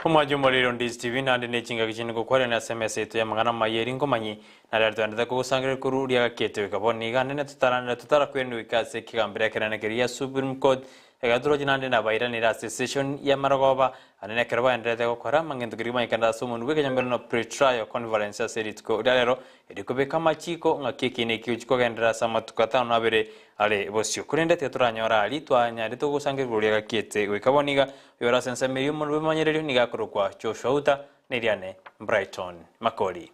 Omwanchi omoriri o Ndizi TV naende ne chingaki chinde ngokwarania ase emesa yaito y'amang'ana amaya eri nkomanyi, na riaria togendete kogosangereria korwa riagakiete goika bono niga nene totaranire totarakwenerwa goika ase ekegambero ekenene keria gia Supreme Court ekero toroche naende nabairanire ase esession y'amarogoba Naende nekero baendererete gokora amang'ento keria kimanyekane ase omonwa bw'ekenyamero na pre-trial conference ase rituko ria rero, erio kobeka amachiiko ng'aki ekiina eki gochia kogenderera ase amatuko atano na abere are bosio. Korende tiga toranyore aria twanyarete gosangererwa oria gakiete goika bono iga, oyore ase ensemo eria omonwa bw'ebimanyererio nigo akorokwa Joshua Uta, na eriane Brighton Makori.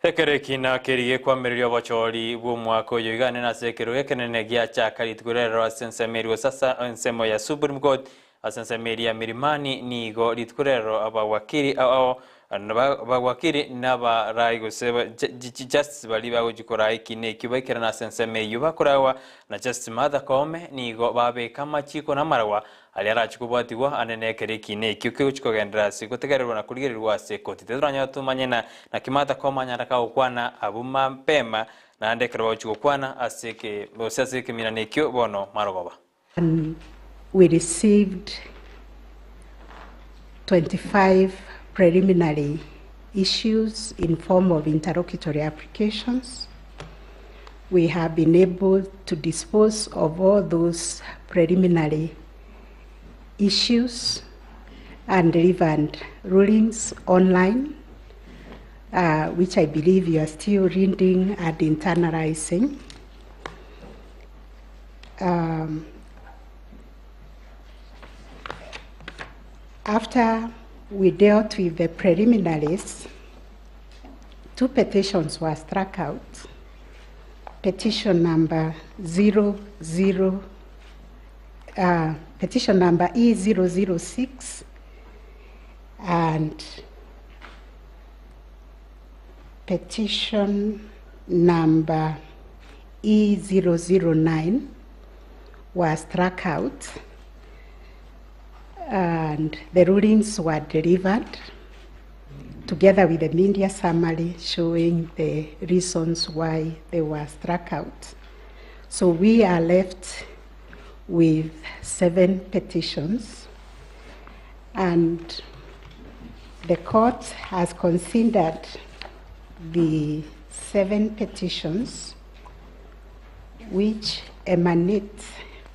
Ekero ekina keria gekwamireria obochori bw'omwaka oyo iga nene ase ekerogo ekenene giachaka rituko ria rero ase ensemo eria gose ase ensemo ya Supreme Court ase ensemo eria ya Milimani nigo rituko ria rero abawakili ao Abawakili nabarai gose Justice baria bagochia koraa ekina ekio baikerane ase ensemo eyio bakorawa na Justice Martha Koome nigo babeka amachiko na amaragwa aria arachie kobwatigwa ande nekero ekina ekio kegochia kogenderera ase gotegererwa na korigererwa ase ekoti. Titoranyora tomanye na naki Martha Koome anyare kagokwana abwo mapema naende ekero bagochia gokwana ase eke gose ase ekeminana ekio bono marogoba. And we received 25 preliminary issues in form of interlocutory applications. We have been able to dispose of all those preliminary issues and delivered rulings online, uh, which I believe you are still reading and internalizing. Um, after we dealt with the preliminaries, two petitions were struck out. Petition number 00, uh, petition number E006 and petition number E009 were struck out and the rulings were delivered together with the media summary showing the reasons why they were struck out. So we are left with seven petitions and the court has considered the seven petitions which emanate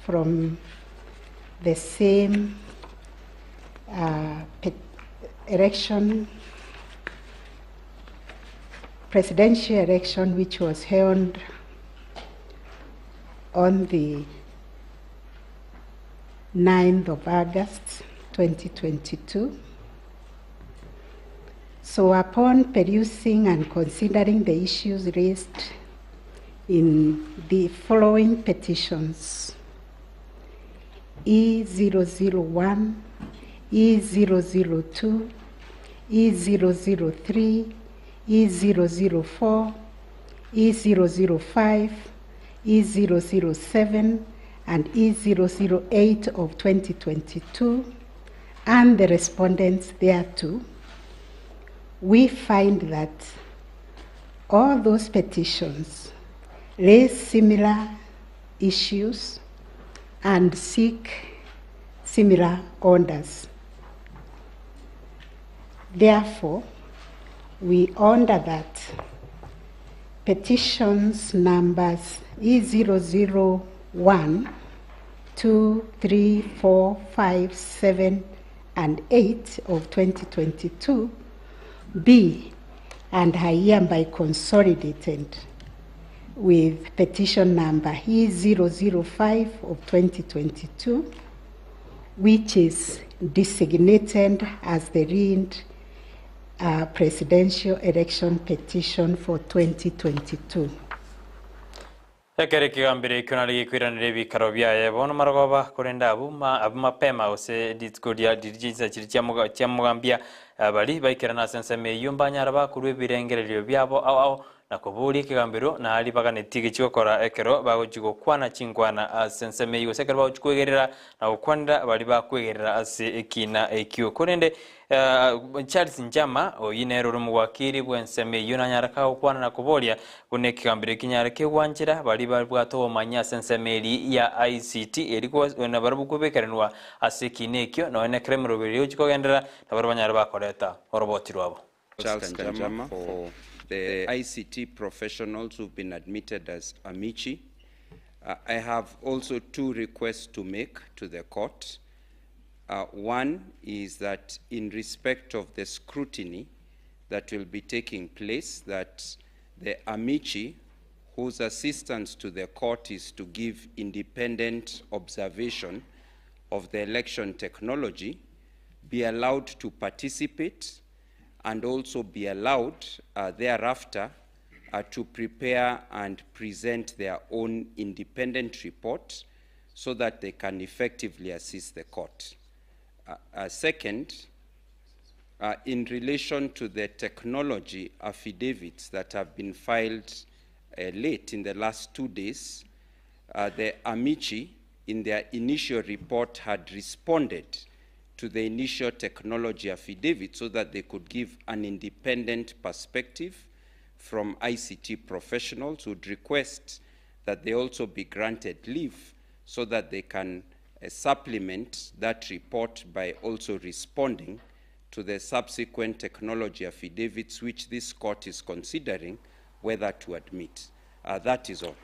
from the same uh, election, presidential election, which was held on the 9th of August 2022. So upon perusing and considering the issues raised in the following petitions, E001, E002, E003, E004, E005, E007, and E008 of 2022, and the respondents thereto, we find that all those petitions raise similar issues and seek similar orders. Therefore, we order that petitions numbers E001, 2, 3, 4, 5, 7, and 8 of 2022 be and are hereby consolidated with petition number E005 of 2022, which is designated as the lead presidential election petition for 2022. Ekero ekegambero ekio nario gekoiranera ebikaro biaye bono marogoba, korende abwo ma abwo mapema gose rituko ria riria chinsa chiria chia moga chia mogambia, baria baikerana ase ensemo eyio mbanyara bakorua ebirengererio biabo ao ao. na koboria ekegambero na aria baganetie gechi gokora ekero bagochia gokwana chinkwana ase ensemo eyio gose ekero bagochia kwegerera na gokwanera baria bakwegerera ase ekina ekio. Korende Charles Njama, oyio nere ore omogwakiri bw'ensemo eyio nanyare kagokwana na koboria buna ekegambero eki kinyare kegwanchera baria babwate obomanyi ase ensemo eria ya ICT eri nabarabwo kobekeranwa ase ekina ekio nonya nekero emeroberi egochia kogenderera nabarabwo banyare bakoreta oroboti rwabo. Charles Kanjama for the ICT professionals who've been admitted as amici. I have also two requests to make to the court. One is that in respect of the scrutiny that will be taking place, that the amici, whose assistance to the court is to give independent observation of the election technology, be allowed to participate and also be allowed thereafter to prepare and present their own independent report so that they can effectively assist the court. Second, in relation to the technology affidavits that have been filed late in the last 2 days, the amici in their initial report had responded to the initial technology affidavit so that they could give an independent perspective from ICT professionals who would request that they also be granted leave so that they can supplement that report by also responding to the subsequent technology affidavits which this court is considering whether to admit. That is all.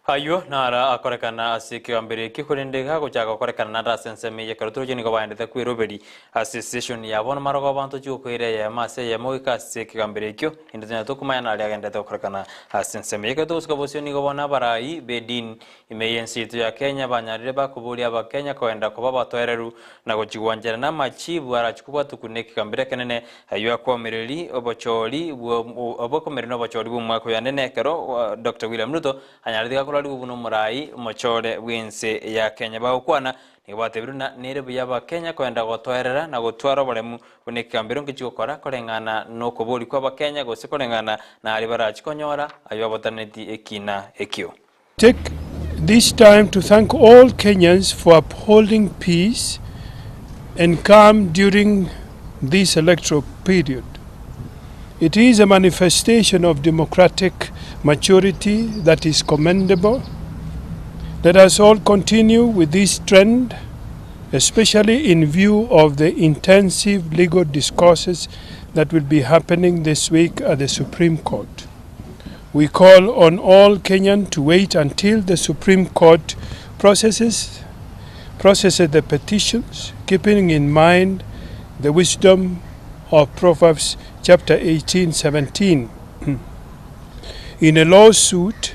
Ayio naro akorekana ase ekegambero eke, korende iga agochaka gokorekana naende ase ensemo eye ekero toroche nigo baendete kweroberi ase estation ya bono marogo abanto chigokoira eyemo ase eyemo goika ase ekegambero ekio inde tonyare tokomanya naria agenderete gokorekana ase ensemo eye. Ekero togosuka bosio nigo bono abarai b'edini ime y'ense yaito ya Kenya banyarire bakoboria abakenya koenda koba abatoereru na gochia gwancherana namachibu arachie kobwatokwa nekegambero ekenene Ayio akomereri obochori bw'okomereri nobochori bw'omwaka oyo anene ekero Doctor William Ruto anyarete gakorarigwa buna omorai omochore bw'ense ya Kenya. Bagokwana nigo batebirwe ng'a nere buya abakenya koenda gotoerera na gotwara oboremu buna ekegambero ngechi gokora koreng'ana nokoboria kw'abakenya gose koreng'ana naria barachi konyora ayio abotaneti ekina ekio. Take this time to thank all Kenyans for upholding peace and calm during this electoral period. It is a manifestation of democratic maturity that is commendable. Let us all continue with this trend, especially in view of the intensive legal discourses that will be happening this week at the Supreme Court. We call on all Kenyans to wait until the Supreme Court processes, processes the petitions, keeping in mind the wisdom of Proverbs chapter 18, 17. In a lawsuit,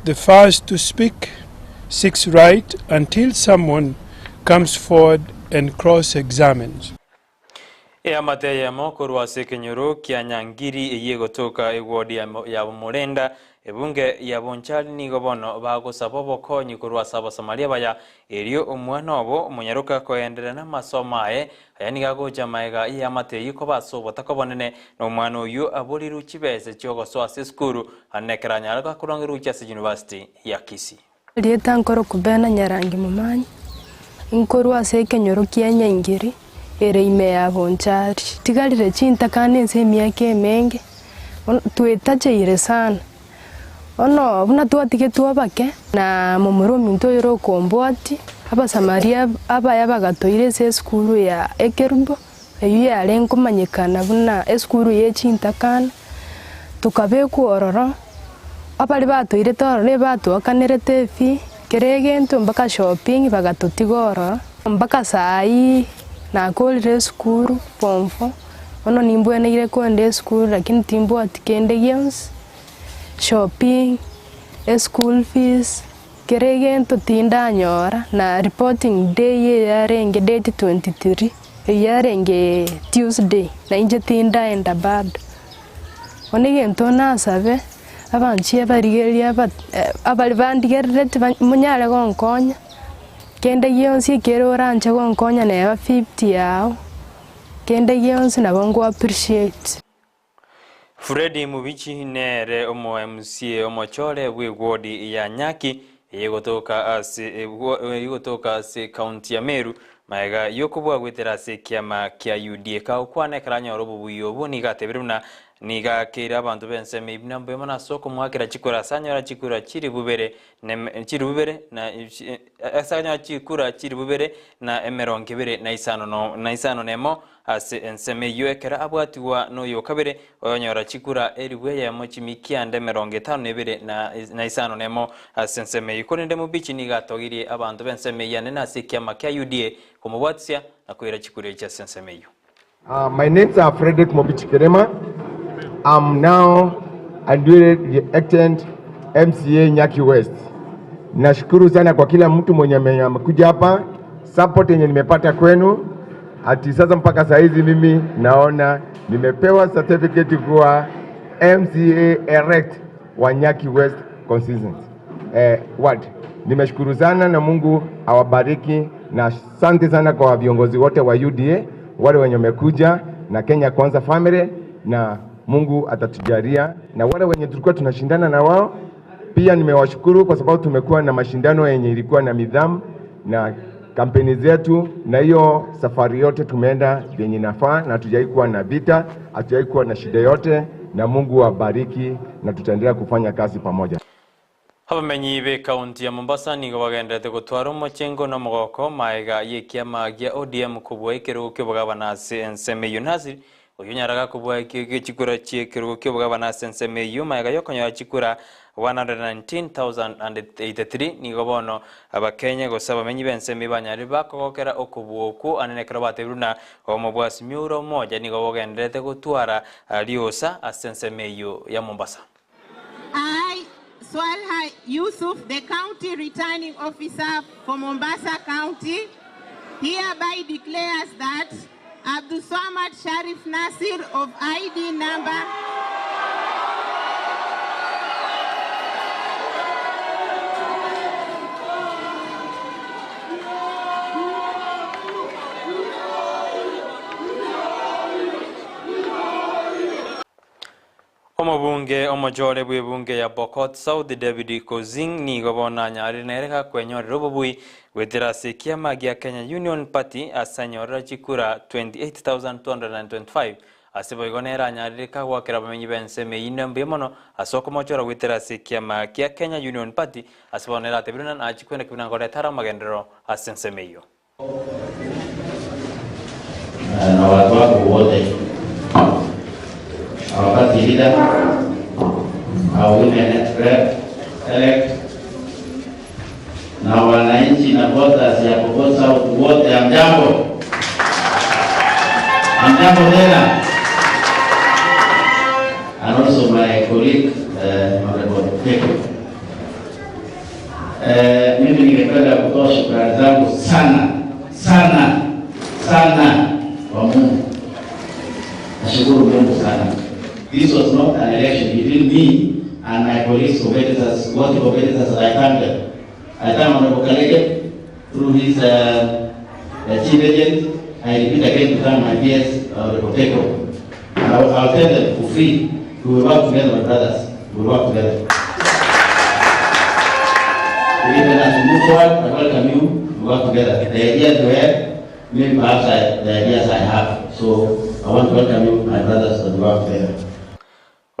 the first to speak seeks right until someone comes forward and cross-examines. Eamate eyemo korwa ase ekenyoro kia Nyangiri eyio egotoka eward ya Bomorenda, ebunge ya Bonchari nigo bono bagosaba obokonyi korwa ase Abasamaria baya erio omwana obo omonyaroka koenderera namasomo aye. Aya nigo agocha magega y'eamate eyio koba ase obotaka obonene na omwana oyio aborirwe chibese chiogosoa ase esukuru ande ekero anyare gakorangerwa gochia ase University ya Kisii. Erieta nkorokwa Bena Nyarangi Momanyi, nkorwa ase ekenyoro kia Nyaingiri ere ime ya Bonchari. Tigarire chintakana ense emiaka emenge, bono twetacheire sana. Bono buna twatigetwe abake, na momura ominto oyore okombwatia, Abasamaria abaya bagatoira ase esukuru ya Ekerubo, eyio yarenge komanyekana buna esukuru ye chintakana, tokabekwa ororo. Abaria batoirete ororo nigo batwakanerete efee, kera egento mpaka shopping bagatotiga ororo, mpaka saa hii nakorire esukuru form four, bono nimbweneire kogenda esukuru lakini timbwati kende gionsi, shopping, eschool fees, kera egento tindanyora, na reporting day eye yarenge date 23, eyio yarenge Tuesday, na inche tindaenda bado. Bono egento nasabe, abanchie abarigereria aba abare bandigerereti monyare gonkonya, kende gionsi ekere oranche gonkonya neba fifty yao, kende gionsi nabo nko appreciate. Freddy Mubichi nere omo-MCA omochore bw'ewodi ya Nyaki eyegotoka ase eyegotoka ase ekaunti ya Meru magega y'okobua goetera ase ekiama kia UDA. Kagokwana ekero anyora obobuya obwo nigo atebire buna nigo akeire abanto b'ensemo eyio buna mbuya mono ase okomoakera chikura ase anyora chikura chilifu ibere na chilifu ibere na ase anyora chikura chilifu ibere na emerongo ebere na isano na isano na emo Ase ensemo eyio ekero abwatigwa noyo o kabere, oyonyora chikura elifu eyemo chimikianda 52 na isano nemo ase ensemo eyio. Korende Mubichi nigo atogirie abanto b'ensemo eyio anene ase ekiama kia UDA komobwatisia na koira chikura echi ase ensemo eyio. My names are Frederick Mobichi Kerema. I'm now a duly elected MCA Nyaki West. Nashukuru sana kwa kila mtu mwenye amekuja hapa, support yenye nimepata kwenu Ati sasa mpaka saa hizi mimi naona nimepewa certificate kuwa MCA elect wa Nyaki West constituency eh, ward. Nimeshukuru sana na Mungu awabariki na asante sana kwa viongozi wote wa UDA wale wenye wamekuja na Kenya Kwanza family, na Mungu atatujalia, na wale wenye tulikuwa tunashindana na wao pia nimewashukuru kwa sababu tumekuwa na mashindano yenye ilikuwa na nidhamu na kampeni zetu, na hiyo safari yote tumeenda vyenye inafaa, na hatujai kuwa na vita, hatujai kuwa na shida yote, na Mungu awabariki, na tutaendelea kufanya kazi pamoja. Abamenyi b'ekaunti ya Mombasa nigo bagenderete gotwara omochengo na omogoko maega y'ekiama gia ODM kobua ekerogo ki'obogabana ase ensemo eyio. Nasir oyio onyaraga kobua chikura chi'ekerogo ki'obogabana ase ensemo eyio maega y'okonyora chikura 119,083 nigo bono Abakenya gose abamenyi b'ensemo eyio banyarire bakogokera okobua okwo anene ekero batebirwe na omobwasi Miura Omoja nigo bogenderete gotwara riosa ase ensemo eyio ya Mombasa. I, Swalha Yusuf, the County Returning Officer for Mombasa County, hereby declares that Abdulswamad Sharif Nasir of ID number Omobunge omochore bw'ebunge ya Pokot South David Kozing nigo bono anyarire nere gakwenyorera obobui goetera ase ekiama gia Kenya Union Party ase anyorera chikura 28,225 ase boigo nere anyarire kagwakera abamenyi b'ensemo eyio mbuya mono ase okomochora goetera ase ekiama gia Kenya Union Party ase bono nere atebire buna nachie kwenda kebuna ngorete are amagenderero ase ensemo eyio. Na watu wako wote, our party leader, our women rep elect, na wananchi na voters ya Pokot South wote, hamjambo? Hamjambo tena? And also my colleague Honorable Peko. Mimi ningependa kutoa shukrani zangu sana sana sana kwa Mungu. Nashukuru Mungu sana. This was not an election between me and my colleagues competitors, working competitors. I thank them. I thank Honorable Kalege through his chief agent. I repeat again to thank my peers, Honorable Peko. And I'll tell them for free, we will work together, my brothers. We will work together. Even as we move forward, I welcome you to work together. The ideas you have, maybe perhaps the ideas I have. So I want to welcome you, my brothers, to work together.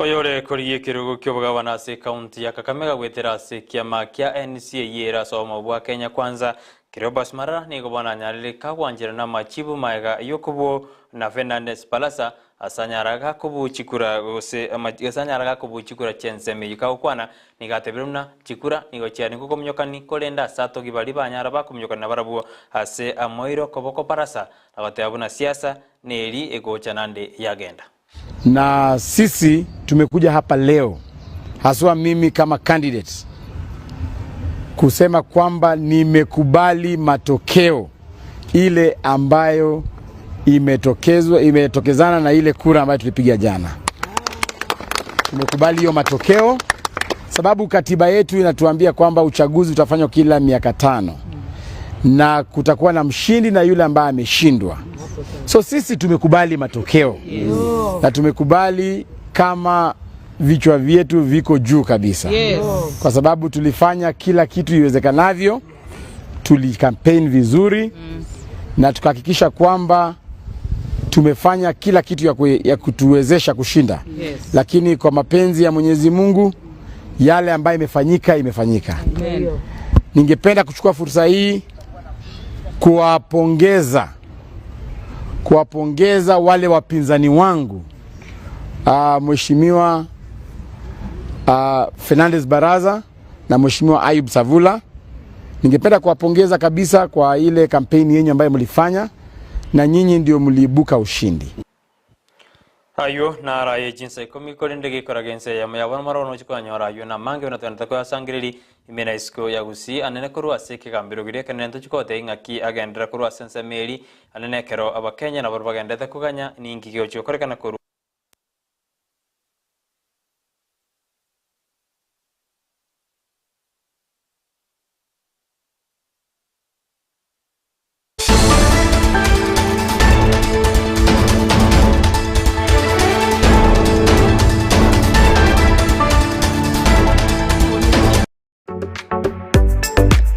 Oyore korigia ekerogo ki'obogabana ase ekaunti ya Kakamega goetera ase ekiama kia NCA ere ase obomo bwa Kenya Kwanza, Cleopas Marara nigo bono anyarire kagwancherana namachibu maega y'okobwo na Fernandes Barasa ase anyara gakobuu chikura gose ase anyara gakobuu chikura chi'ensemo eyio kagokwana nigo atebire buna chikura nigo chiarenge kominyokani korende ase atogi baria banyara bakominyokani nabarabwo ase amoeire okoboko Barasa na goteba buna siasa neri egocha nande yagenda. Na sisi tumekuja hapa leo haswa mimi kama candidate kusema kwamba nimekubali matokeo ile ambayo imetokezana na ile kura ambayo tulipiga jana. Tumekubali hiyo matokeo sababu katiba yetu inatuambia kwamba uchaguzi utafanywa kila miaka 5 na kutakuwa na mshindi na yule ambaye ameshindwa. So sisi tumekubali matokeo na tumekubali kama vichwa vyetu viko juu kabisa. Yes. Kwa sababu tulifanya kila kitu iwezekanavyo, tulikampaign vizuri na tukahakikisha kwamba tumefanya kila kitu ya, kue, ya kutuwezesha kushinda. Yes. Lakini kwa mapenzi ya Mwenyezi Mungu yale ambayo imefanyika imefanyika. Amen. Ningependa kuchukua fursa hii kuwapongeza kuwapongeza wale wapinzani wangu Mheshimiwa Fernandez Baraza na Mheshimiwa Ayub Savula. Ningependa kuwapongeza kabisa kwa ile kampeni yenyu ambayo mlifanya na nyinyi ndio mliibuka ushindi. Aywo naraye chinsa ikomi korende gekoraga ense eyemo yabo namara bono ochia konyora aywo na amange buna twenete koyasangereri ime na isiko ya Gusii anene korwa ase ekegambero keria ekenene ntochi kogotebia ng'aki agenderera korwa ase ensemo eri anene ekero abakenya nabo bagendete koganya ninki gegochia gokorekana korwa.